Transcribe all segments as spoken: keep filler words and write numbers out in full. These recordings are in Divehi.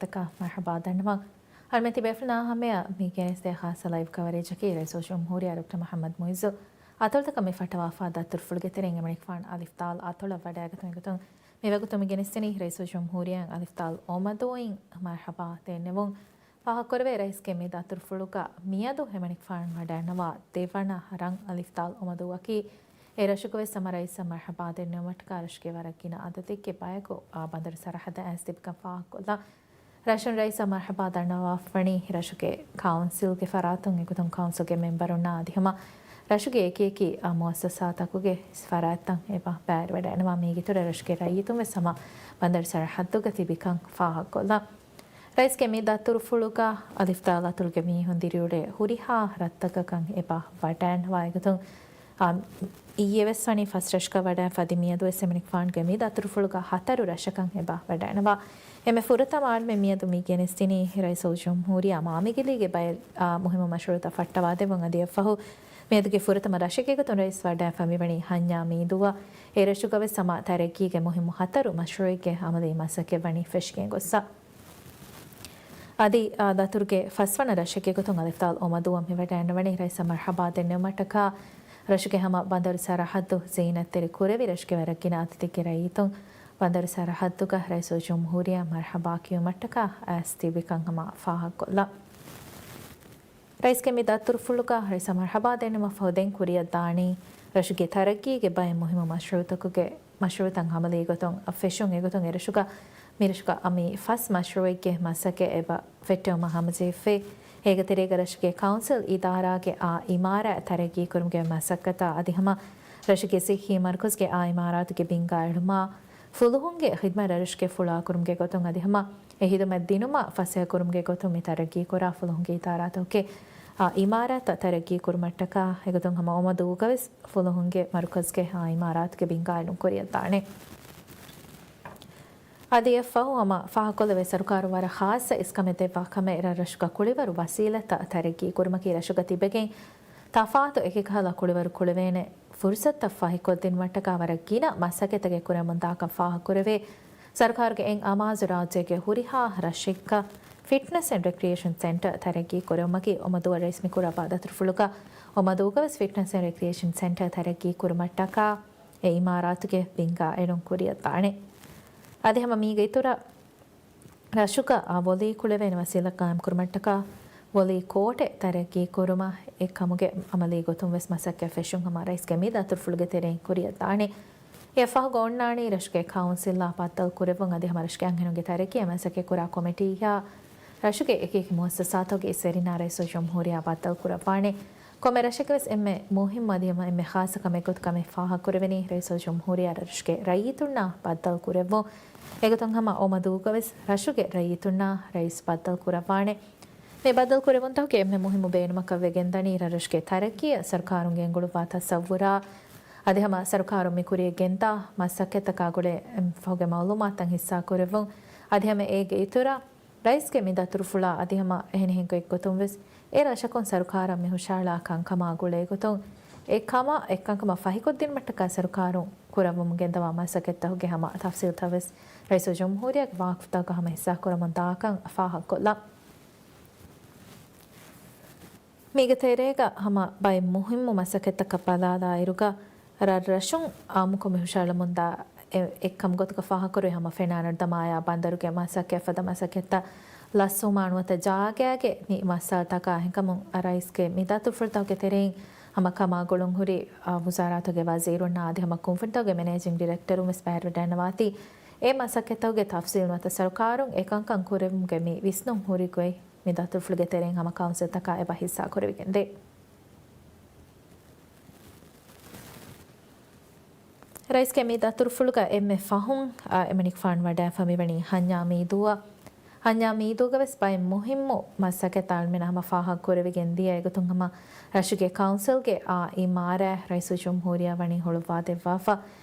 ތަކާ މަރްޙަބާ ދަންނަވަން. އަޅުމެން ތިބޭފުޅުންނާ ހަމަޔަށް މި ގެނެސްދޭ ޚާއްޞަ ލައިވް ކަވަރޭޖަކީ ރައީސުލްޖުމްހޫރިއްޔާ ޑޮކްޓަރ މުޙައްމަދު މުޢިއްޒު އަތޮޅުތަކަށް މި ފައްޓަވާފާ ދަތުރުފުޅުގެ ތެރެއިން އެމަނިކުފާނު އަލިފްދާލް އަތޮޅަށް ވަޑައިގަތުމުގެ ގޮތުން މިވަގުތު މި ގެނެސްދިނީ ރައީސުލްޖުމްހޫރިއްޔާ އަލިފްދާލް އޮމަދޫއިން މަރްޙަބާ ދެންނެވުން. ފާހަގަކުރެވޭ، ރައީސްގެ މި ދަތުރުފުޅުގަ މިއަދު އެމަނިކުފާނު ވަޑައިންނަވާ ދެވަނަ ރަން އަލިފްދާލް އޮމަދޫއަކީ، އެ ރަށުގަވެސް ހަމަ ރައީސަށް މަރްޙަބާ ދެންނެވުމަށްޓަކާ ރަށުގެ ވަރަށް ގިނަ އަދަދެއްގެ ބަޔަކު އާ ބަނދަރު ސަރަހައްދަށް އައިސް ތިބިކަން ފާހަގަކޮށްލަން. ރަށުން ރައީސަށް މަރްޙަބާ ދަންނަވާފަވަނީ ރަށުގެ ކައުންސިލްގެ ފަރާތުން އެގޮތުން ކައުންސިލްގެ މެމްބަރުންނާ އަދި ހަމަ ރަށުގެ އެކިއެކި އާ މުއައްސަސާތަކުގެ ފަރާތްތައް އެބަ ބައިވެރިވަޑައިގަންނަވާ. މީގެ އިތުރަށް ރަށުގެ ރައްޔިތުން ވެސް ހަމަ ބަނދަރު ސަރަހައްދުގަ ތިބިކަން ފާހަގަކޮށްލަން. ރައީސްގެ މި ދަތުރުފުޅުގަ އަލިފްދާލް އަތޮޅުގެ މީހުން ދިރިއުޅޭ ހުރިހާ ރަށްތަކަކަށް އެބަ ވަޑައިގަންނަވާ. އެގޮތުން އާ، އިއްޔެވެސް ވަނީ ފަސް ރަށަކަށް ވަޑައިގެން އަދި މިއަދުވެސް އެމަނިކުފާނުގެ މި ދަތުރުފުޅުގަ ހަތަރު ރަށަކަށް އެބަ ވަޑައިގަންނަވާ. އެންމެ ފުރަތަމަ އަޅުމެން މިއަދު މި ގެނެސްދިނީ ރައީސުލްޖުމްހޫރިއްޔާ މާމިގެ ލީގެ ބައެއް، އާ، މުހިއްމު މަޝްރޫޢުތައް ފައްޓަވާދެއްވުން. އަދި އެއަށްފަހު މިއަދުގެ ފުރަތަމަ ރަށެއްގެ ގޮތުން ރައީސް ވަޑައިގެން މިވަނީ ހަންޏާ މީދޫއަށް. އެ ރަށުގަވެސް ހަމަ ތަރައްގީގެ މުހިއްމު ހަތަރު މަޝްރޫޢެއްގެ އަމަލީ މަސައްކަތް ވަނީ ފެށިގެން ގޮއްސަ. އަދި، އާ، ދަތުރުގެ ފަސްވަނަ ރަށެއްގެ ގޮތުން އަލިފްދާލް އޮމަދޫއަށް މިވަޑައިގަންނަވަނީ ރައީސަށް މަރްޙަބާ ދެންނެވުމަށްޓަކާ ރަށުގެ ހަމަ ބަނދަރު ސަރަހައްދު ޒީނަތްތެރި ކުރެވި ރަށުގެ ވަރަށް ގިނަ އަދަދެއްގެ ރައްޔިތުން ބަނދަރު ސަރަހައްދުގަ ރައީސުލްޖުމްހޫރިއްޔާ މަރްޙަބާ ކިޔުމަށްޓަކާ އައިސް ތިބިކަން ހަމަ ފާހަގަކޮށްލަން. ރައީސްގެ މި ދަތުރުފުޅުގަ ރައީސަށް މަރްޙަބާ ދެންނެވުމަށްފަހު ދެން ކުރިއަށްދާނީ ރަށުގެ ތަރައްގީގެ ބައެއް މުހިއްމު މަޝްރޫޢުތަކުގެ މަޝްރޫޢުތައް އަމަލީ ގޮތުން ފެށުން. އެގޮތުން އެރަށުގަ މިރަށުގަ މި ފަސް މަޝްރޫޢެއްގެ މަސައްކަތް އެބަ ފެއްޓެވުމަށް ހަމަޖެހިފައި. އޭގެ ތެރޭގަ ރަށުގެ ކައުންސިލް އިދާރާގެ އާ އިމާރާތް ތަރައްގީކުރުމުގެ މަސައްކަތާ އަދި ހަމަ ރަށުގެ ޞިއްޙީ މަރުކަޒުގެ އާ އިމާރާތުގެ ބިންގާ އެޅުމާ، ފުލުހުންގެ ޚިދުމަތް ރަށުގެ ފުޅާކުރުމުގެ ގޮތުން އަދި ހަމަ އެ ޚިދުމަތް ދިނުމަށް ފަސޭހަކުރުމުގެ ގޮތުން މި ތަރައްގީކުރާ ފުލުހުންގެ އިދާރާތަކުގެ އާ އިމާރާތްތައް ތަރައްގީކުރުމަށްޓަކާ އެގޮތުން ހަމަ އޮމަދޫގަވެސް ފުލުހުންގެ މަރުކަޒުގެ އާ އިމާރާތުގެ ބިންގާ އެޅުން ކުރިއަށްދާނެ. އަދި އެއަށްފަހު ހަމަ ފާހަގަކޮށްލެވޭ، ސަރުކާރުން ވަރަށް ޚާއްޞަ އިސްކަމެއް ދެއްވާ ކަމެއް ރަށްރަށުގަ ކުޅިވަރު ވަސީލަތްތައް ތަރައްގީކުރުމަކީ ރަށުގަ ތިބެގެން ތަފާތު އެކިކަހަލަ ކުޅިވަރު ކުޅެވޭނެ ފުރުސަތުތައް ފަހިކޮށްދިނުމަށްޓަކާ ވަރަށް ގިނަ މަސައްކަތްތަކެއް ކުރަމުންދާކަން ފާހަގަކުރެވޭ. ސަރުކާރުގެ އެއް އަމާޒު ރާއްޖޭގެ ހުރިހާ ރަށެއްގަ ފިޓްނަސް އެންޑް ރެކްރިއޭޝަން ސެންޓަރ ތަރައްގީ ކުރެވުމަކީ އޮމަދޫއަށް ރައީސް މިކުރައްވާ ދަތުރުފުޅުގަ އޮމަދޫގަވެސް ފިޓްނަސް އެންޑް ރެކްރިއޭޝަން ސެންޓަރ ތަރައްގީ ކުރުމަށްޓަކާ އެ އިމާރާތުގެ ބިންގާ އެޅުން ކުރިއަށްދާނެ. އަދި ހަމަ މީގެ އިތުރަށް ރަށުގަ އާ ވޮލީ ކުޅެވޭނެ ވަސީލަތް ޤާއިމްކުރުމަށްޓަކާ ވޮލީ ކޯޓެއް ތަރައްގީ ކުރުމަށް އެއްކަމުގެ އަމަލީ ގޮތުން ވެސް މަސައްކަތް ފެށުން ހަމަ ރައީސްގެ މި ދަތުރުފުޅުގެ ތެރެއިން ކުރިއަށްދާނެ. އެއަށްފަހު އޮންނާނީ ރަށުގެ ކައުންސިލްއާ ބައްދަލު ކުރެއްވުން އަދި ހަމަ ރަށުގެ އަންހެނުންގެ ތަރައްގީއަށް މަސައްކަތް ކުރާ ކޮމިޓީއާ ރަށުގެ އެކިއެކި މުއައްސަސާތަކުގެ އިސްވެރިންނާ ރައީސުލްޖުމްހޫރިއްޔާ ބައްދަލު ކުރައްވާނެ. ކޮންމެ ރަށެއްގެ ވެސް އެންމެ މުހިއްމު އަދި ހަމަ އެންމެ ޚާއްޞަ ކަމެއް ގޮތުގަ މި ފާހަގަކުރެވެނީ ރައީސުލް ޖުމްހޫރިއްޔާ ރަށުގެ ރައްޔިތުންނާ ބައްދަލު ކުރެއްވުން. އެގޮތުން ހަމަ އޮމަދޫގަ ވެސް ރަށުގެ ރައްޔިތުންނާ ރައީސް ބައްދަލު ކުރައްވާނެ. މި ބައްދަލު ކުރެވުންތަކުގެ އެންމެ މުހިއްމު ބޭނުމަކަށް ވެގެންދަނީ ރަށްރަށުގެ ތަރައްގީއަށް ސަރުކާރުން ގެންގުޅުއްވާ ތަސައްވުރާ އަދި ހަމަ ސަރުކާރުން މި ކުރިޔަށް ގެންދާ މަސައްކަތްތަކާ ގުޅޭ އެންމެ ފަހުގެ މައުލޫމާތުތައް ހިއްސާކުރެއްވުން. އަދި ހަމަ އޭގެ އިތުރަށް ރައީސްގެ މި ދަތުރުފުޅާ އަދި ހަމަ އެހެނިހެން ގޮތްގޮތުން ވެސް އެ ރަށަކުން ސަރުކާރަށް މި ހުށަހަޅާ ކަންކަމާ ގުޅޭ ގޮތުން އެ ކަމަށް އެއްކަންކަމަށް ފަހިކޮށްދިނުމަށްޓަކާ ސަރުކާރުން ކުރައްވަމުން ގެންދަވާ މަސައްކަތްތަކުގެ ހަމަ ތަފްސީލްތައް ވެސް ރައީސުލްޖުމްހޫރިއްޔާގެ ވާހަކަފުޅުތަކުގަ ހަމަ ހިއްސާކުރަމުން ދާކަން ފާހަގަކޮށްލަން. މީގެ ތެރޭގަ ހަމަ ބައެއް މުހިއްމު މަސައްކަތްތަކަށް ބަލާލާއިރުގަ، ރަށްރަށުން އާއްމުކޮށް މި ހުށަހަޅަމުންދާ އެ-، އެއްކަމުގޮތުގަ ފާހަގަކުރެވޭ ހަމަ ފެނާނަރު ދަމާޔާ ބަނދަރުގެ މަސައްކަތް ފަދަ މަސައްކަތްތައް ލަސްވުމާ ނުވަތަ ޖާގައިގެ މި މައްސަލަތަކާ އެހެންކަމުން ރައީސްގެ މި ދަތުރުފުޅުތަކުގެ ތެރެއިން ހަމަ ކަމާ ގުޅުންހުރި، އާ، ވުޒާރާތުގެ ވަޒީރުންނާ އަދި ހަމަ ކުންފުނިތަކުގެ މެނޭޖިންގ ޑިރެކްޓަރުން ވެސް ބައިވެރިވެވަޑައިގަންނަވާތީ، އެ މަސައްކަތްތަކުގެ ތަފްސީލް ނުވަތަ ސަރުކާރުން އެކަންކަން ކުރެއްވުމުގެ މި ވިސްނުން ހުރި ގޮތް މި ދަތުރުފުޅުގެ ތެރެއިން ހަމަ ކައުންސިލްތަކާ އެބަ ހިއްސާކުރެވިގެންދޭ. ރައީސްގެ މި ދަތުރުފުޅުގަ އެންމެ ފަހުން، އާ، އެމަނިކުފާނު ވަޑައިފަ މިވަނީ ހަންޏާ މީދޫއަށް. ހަންޏާ މީދޫގަ ވެސް ބައެއް މުހިއްމު މަސައްކަތްތައް އަޅުމެން ހަމަ ފާހަގަ ކުރެވިގެން ދިޔަ އެގޮތުން ހަމަ ރަށުގެ ކައުންސިލްގެ އާ އިމާރާތް ރައީސުލްޖުމްހޫރިއްޔާ ވަނީ ހުޅުވާދެއްވާފަ.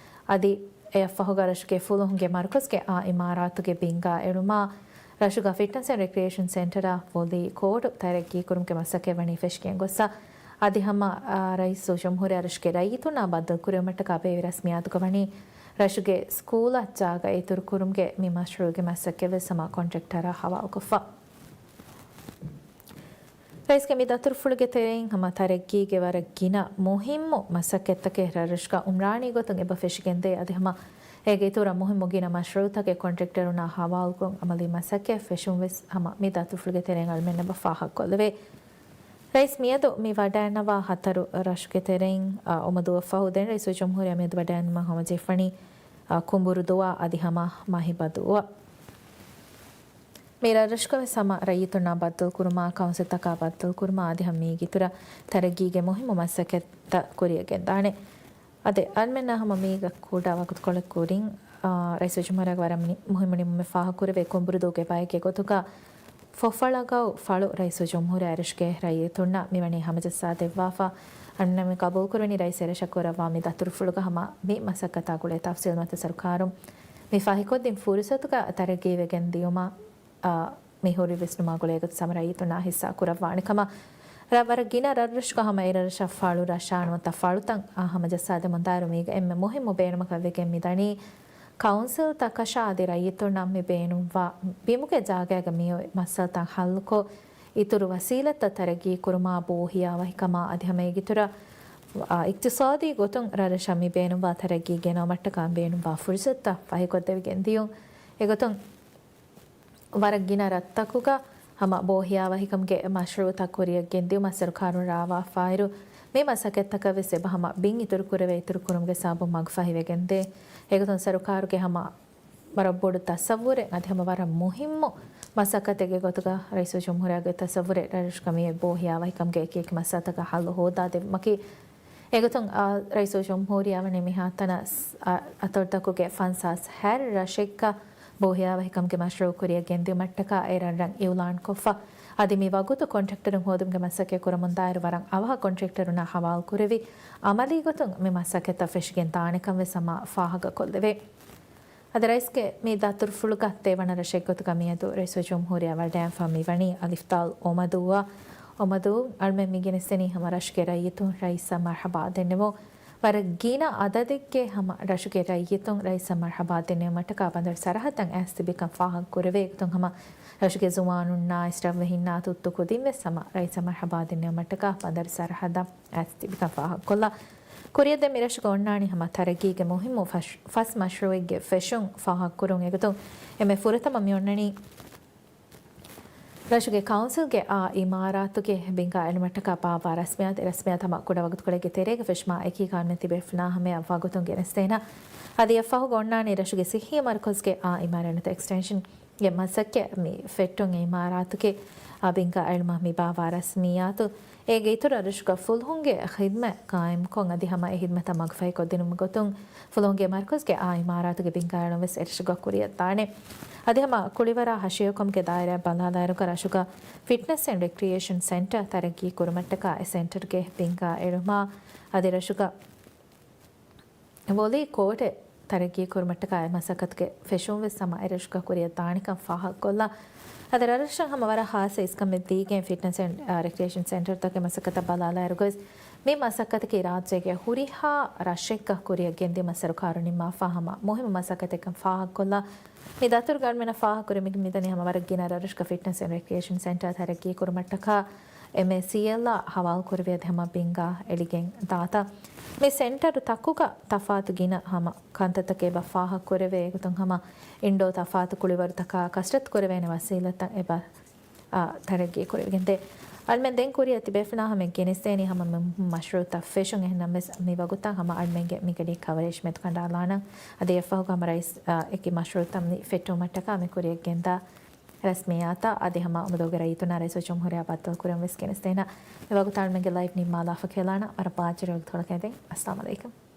އަދި އެއަށްފަހުގަ ރަށުގެ ފުލުހުންގެ މަރުކަޒުގެ އާ އިމާރާތުގެ ބިންގާ އެޅުމާ، ރަށުގަ ފިޓްނަސް އެންޑް ރެކްރިއޭޝަން ސެންޓަރ ވޮލީ ކޯޓު ތަރައްގީކުރުމުގެ މަސައްކަތް ވަނީ ފެށިގެން ގޮއްސަ. އަދި ހަމަ، އާ، ރައީސުލްޖުމްހޫރިއްޔާ ރަށުގެ ރައްޔިތުންނާ ބައްދަލުކުރެވުމަށްޓަކާ ބޭއްވި ރަސްމިއްޔާތުގަ ވަނީ ރަށުގެ ސްކޫލަށް ޖާގަ އިތުރުކުރުމުގެ މި މަޝްރޫޢުގެ މަސައްކަތްވެސް ހަމަ ކޮންޓްރެކްޓަރަށް ހަވާލުކޮށްފަ. ރައީސްގެ މި ދަތުރުފުޅުގެ ތެރެއިން ހަމަ ތަރައްގީގެ ވަރަށް ގިނަ މުހިއްމު މަސައްކަތްތަކެއް ރަށްރަށުގަ އުމްރާނީ ގޮތުން އެބަ ފެށިގެންދޭ. އަދި ހަމަ އޭގެ އިތުރަށް މުހިއްމު ގިނަ މަޝްރޫޢުތަކެއް ކޮންޓްރެކްޓަރުންނާ ހަވާލުކޮށް އަމަލީ މަސައްކަތް ފެށުން ވެސް ހަމަ މި ދަތުރުފުޅުގެ ތެރެއިން އަޅުމެން އެބަ ފާހަގަކޮށްލެވޭ. ރައީސް މިއަދު މި ވަޑައިންނަވާ ހަތަރު ރަށުގެ ތެރެއިން، އާ، އުމުދުއަށް ފަހު ދެން ރައީސުލްޖުމްހޫރިއްޔާ މިއަދު ވަޑައިންނަވާ ހަމަ ޖެހިފަނީ، އާ، ކުނބުރުދުއާ އަދި ހަމަ މަހިބަދުއާ. މި ރަށްރަށުގަވެސް ހަމަ ރައްޔިތުންނާ ބައްދަލުކުރުމާ، ކައުންސިލްތަކާ ބައްދަލުކުރުމާ އަދި ހަމަ މީގެ އިތުރަށް ތަރައްގީގެ މުހިއްމު މަސައްކަތްތައް ކުރިއަށް ގެންދާނެ. އަދި އަޅުމެންނަށް ހަމަ މީގަ ކުޑަ ވަގުތުކޮޅެއް ކުރިން، އާ، ރައީސުލްޖުމްހޫރިއްޔާގެ ވަރަށް މި-، މުހިއްމު ނިންމުމެއް ފާހަގަކުރެވޭ ކުނބުރުދޫގެ ބައެއްގެ ގޮތުގަ ފޮފަޅަގައު ފަޅު ރައީސުލްޖުމްހޫރިއްޔާ އެރަށުގެ ރައްޔިތުންނަށް މިވަނީ ހަމަޖައްސާ ދެއްވާފަ. އަންނަމެ ގަބޫލުކުރުވަނީ ރައީސް އެރަށަށް ކުރައްވާ މި ދަތުރުފުޅުގަ ހަމަ މި މަސައްކަތާ ގުޅޭ ތަފްސީލް ނުވަތަ ސަރުކާރުން މި ފަހިކޮށްދިން ފުރުސަތުގަ ތަރައްގީވެގެން ދިޔުމަށް، އާ، މި ހުރި ވިސްނުމާ ގުޅޭ ގޮތުން ހަމަ ރައްޔިތުންނާ ހިއްސާ ކުރައްވާނެ ކަމަށް ރަށް ވަރަށް ގިނަ ރަށްރަށުގަ ހަމަ އެރަށަށް ފަޅު ރަށާ ނުވަތަ ފަޅުތައް، އާ، ހަމަޖައްސާދެމުންދާއިރު މީގަ އެންމެ މުހިއްމު ބޭނުމަކަށް ވެގެން މިދަނީ ކައުންސިލްތަކަށާ އަދި ރައްޔިތުންނަށް މި ބޭނުންވާ ބިމުގެ ޖާގައިގަ މިއޮތް މައްސަލަތައް ހައްލުކޮށް، އިތުރު ވަސީލަތްތައް ތަރައްގީ ކުރުމާ، ބޯހިޔާވަހިކަމާ އަދި ހަމަ އޭގެއިތުރަށް، އާ، އިޤްތިޞާދީ ގޮތުން ރަށްރަށަށް މި ބޭނުންވާ ތަރައްގީ ގެނައުމަށްޓަކާ ބޭނުންވާ ފުރުސަތުތައް ފަހިކޮށްދެވިގެން ދިޔުން. އެގޮތުން ވަރަށް ގިނަ ރަށްތަކުގަ ހަމަ ބޯހިޔާވަހިކަމުގެ މަޝްރޫޢުތައް ކުރިއަށް ގެންދިއުމަށް ސަރުކާރުން ރާވާފާއިރު، މި މަސައްކަތްތަކަށް ވެސް އެބަ ހަމަ ބިން އިތުރުކުރެވޭ، އިތުރުކުރުމުގެ ސަބަބުން މަގުފަހިވެގެންދޭ. އެގޮތުން ސަރުކާރުގެ ހަމަ ވަރަށް ބޮޑު ތަސައްވުރެއް އަދި ހަމަ ވަރަށް މުހިއްމު މަސައްކަތެއްގެ ގޮތުގަ ރައީސުލްޖުމްހޫރިއްޔާގެ ތަސައްވުރެއް ރަށްރަށުގަ މިއޮތް ބޯހިޔާވަހިކަމުގެ އެކިއެކި މައްސަލަތަކަށް ހައްލު ހޯދާދެއްވުމަކީ. އެގޮތުން، އާ، ރައީސުލްޖުމްހޫރިއްޔާ ވަނީ މިހާތަނަށް ސް-، އާ، އަތޮޅުތަކުގެ ފަންސާސް ހަތް ރަށެއްގަ ބޯހިޔާވަހިކަމުގެ މަޝްރޫޢު ކުރިއަށް ގެންދިއުމަށްޓަކާ އެ ރަށްރަށް އިއުލާންކޮށްފަ. އަދި މި ވަގުތު ކޮންޓްރެކްޓަރުން ހޯދުމުގެ މަސައްކަތް ކުރަމުންދާއިރު ވަރަށް އަވަހަށް ކޮންޓްރެކްޓަރުންނާ ހަވާލުކުރެވި އަމަލީ ގޮތުން މި މަސައްކަތްތައް ފެށިގެން ދާނެކަން ވެސް ހަމަ ފާހަގަކޮށްލެވޭ. އަދި ރައީސްގެ މި ދަތުރުފުޅުގަ ދެވަނަ ރަށެއްގޮތުގަ މިއަދު ރައީސުލްޖުމްހޫރިއްޔާ ވަޑައިގެންފަ މިވަނީ އަލިފްދާލް އޮމަދޫއަށް. އޮމަދޫ އަޅުމެން މި ގެނެސްދެނީ ހަމަ ރަށުގެ ރައްޔިތުން ރައީސަށް މަރްޙަބާ ދެންނެވުން. ވަރަށް ގިނަ އަދަދެއްގެ ހަމަ ރަށުގެ ރައްޔިތުން ރައީސަށް މަރްޙަބާ ދެންނެވުމަށްޓަކާ ބަނދަރު ސަރަހައްދަށް އައިސް ތިބިކަން ފާހަގަކުރެވޭ. އެގޮތުން ހަމަ ރަށުގެ ޒުވާނުންނާ އިސްރަށްވެހިންނާ ތުއްތު ކުދިން ވެސް ހަމަ ރައީސަށް މަރްޙަބާ ދެންނެވުމަށްޓަކާ ބަނދަރު ސަރަހައްދަށް އައިސް ތިބިކަން ފާހަގަކޮށްލާ. ކުރިއަށް ދެން މި ރަށުގަ އޮންނާނީ ހަމަ ތަރައްގީގެ މުހިއްމު ފަސް، ފަސް މަޝްރޫޢެއްގެ ފެށުން ފާހަގަކުރުން. އެގޮތުން އެންމެ ފުރަތަމަ މި އޮންނަނީ ރަށުގެ ކައުންސިލްގެ އާ އިމާރާތުގެ ބިންގާ އެޅުމަށްޓަކާ ބާއްވާ ރަސްމިއްޔާތު. އެ ރަސްމިއްޔާތު ހަމަ ކުޑަ ވަގުތުކޮޅެއްގެ ތެރޭގަ ފެށުމާ އެކީ ކާނުނެއް ތިބޭފުޅުންނާ ހަމަޔަށް ވަގުތުން ގެނެސްދޭނަ. އަދި އެއަށްފަހުގަ އޮންނާނީ ރަށުގެ ސިއްހީ މަރުކަޒުގެ އާ އިމާރާތު އެކްސްޓެންޝަން ގެ މަސައްކަތް މި ފެއްޓުން އެ އިމާރާތުގެ އާ ބިންގާ އެޅުމަށް މި ބާއްވާ ރަސްމިއްޔާތު. އޭގެ އިތުރަށް ރަށުގަ ފުލުހުންގެ ޚިދްމަތް ޤާއިމްކޮށް އަދި ހަމަ އެ ޚިދްމަތްތައް މަގުފަހިކޮށްދިނުމުގެ ގޮތުން ފުލުހުންގެ މަރުކަޒުގެ އާ އިމާރާތުގެ ބިންގާ އެޅުން ވެސް އެ ރަށުގަ ކުރިއަށްދާނެ. އަދި ހަމަ ކުޅިވަރާ ހަށިގަނޑުކަމުގެ ދާއިރާ ބަލާލާއިރުގަ ރަށުގަ ފިޓްނަސް އެންޑް ރެކްރިއޭޝަން ސެންޓަރ ތަރައްގީ ކުރުމަށްޓަކާ އެ ސެންޓަރގެ ބިންގާ އެޅުމާ އަދި ރަށުގަ ވޮލީ ކޯޓެއް ތަރައްގީ ކުރުމަށްޓަކާ އެ މަސައްކަތުގެ ފެށުން ވެސް ހަމަ އެ ރަށުގަ ކުރިއަށް ދާނެކަން ފާހަގަކޮށްލާ. އަދި ރަށްރަށަށް ހަމަ ވަރަށް ހާއްސަ އިސްކަމެއް ދީގެން ފިޓްނަސް އެންޑް، އާ، ރެކްރިއޭޝަން ސެންޓަރތަކެއް މަސައްކަތަށް ބަލާލާއިރުގަވެސް މި މަސައްކަތަކީ ރާއްޖޭގެ ހުރިހާ ރަށެއްގަ ކުރިއަށް ގެންދިޔުމަށް ސަރުކާރުން ނިންމާފާ ހަމަ މުހިއްމު މަސައްކަތެއްކަން ފާހަގަކޮށްލާ. މި ދަތުރުގަ އަޅުމެންނަށް ފާހަގަކުރެވި މިދަނީ ހަމަ ވަރަށް ގިނަ ރަށްރަށުގަ ފިޓްނަސް އެންޑް ރެކްރިއޭޝަން ސެންޓަރ ތަރައްގީ ކުރުމަށްޓަކާ އެމްއޭސީއެލްއާ ހަވާލުކުރެވޭ އަދި ހަމަ ބިންގާ އެޅިގެން ދާތާ. މި ސެންޓަރު ތަކުގަ ތަފާތު ގިނަ ހަމަ ކަންތައްތަކެއް އެބަ ފާހަގަކުރެވޭ. އެގޮތުން ހަމަ އިންޑޯ ތަފާތު ކުޅިވަރުތަކާ ކަސްރަތު ކުރެވޭނެ ވަސީލަތްތައް އެބަ، އާ، ތަރައްގީ ކުރެވިގެންދޭ. އަޅުމެން ދެން ކުރިއަށް ތިބޭފުޅުންނާ ހަމަ ގެނެސްދޭނީ ހަމަ މި މަޝްރޫޢުތައް ފެށުން. އެހެންނަމަވެސް މި ވަގުތަށް ހަމަ އަޅުމެންގެ މި ގަޑީ ކަވަރޭޖް މެދުކަނޑާލާނަން. އަދި އެއަށްފަހުގަ ހަމަ ރައީސް، އާ، އެކި މަޝްރޫޢުތައް މި ފެއްޓުމަށްޓަކާ މި ކުރިއަށް ގެންދާ ރަސްމިއްޔާތަށް އަދި ހަމަ އުމުދުގެ ރައްޔިތުންނާ ރައީސުލްޖުމްހޫރިއްޔާ ބައްދަލުކުރަން ވެސް ގެނެސްދޭނަ. މި ވަގުތު އަޅުމެންގެ ލައިވް ނިންމާލާފަ ކިޔަލާނަ. ވަރަށް ބާއްޖަވެރި ވަގުތުކޮޅަކަށް އެދެން. އައްސަލާމު ޢަލައިކުމް.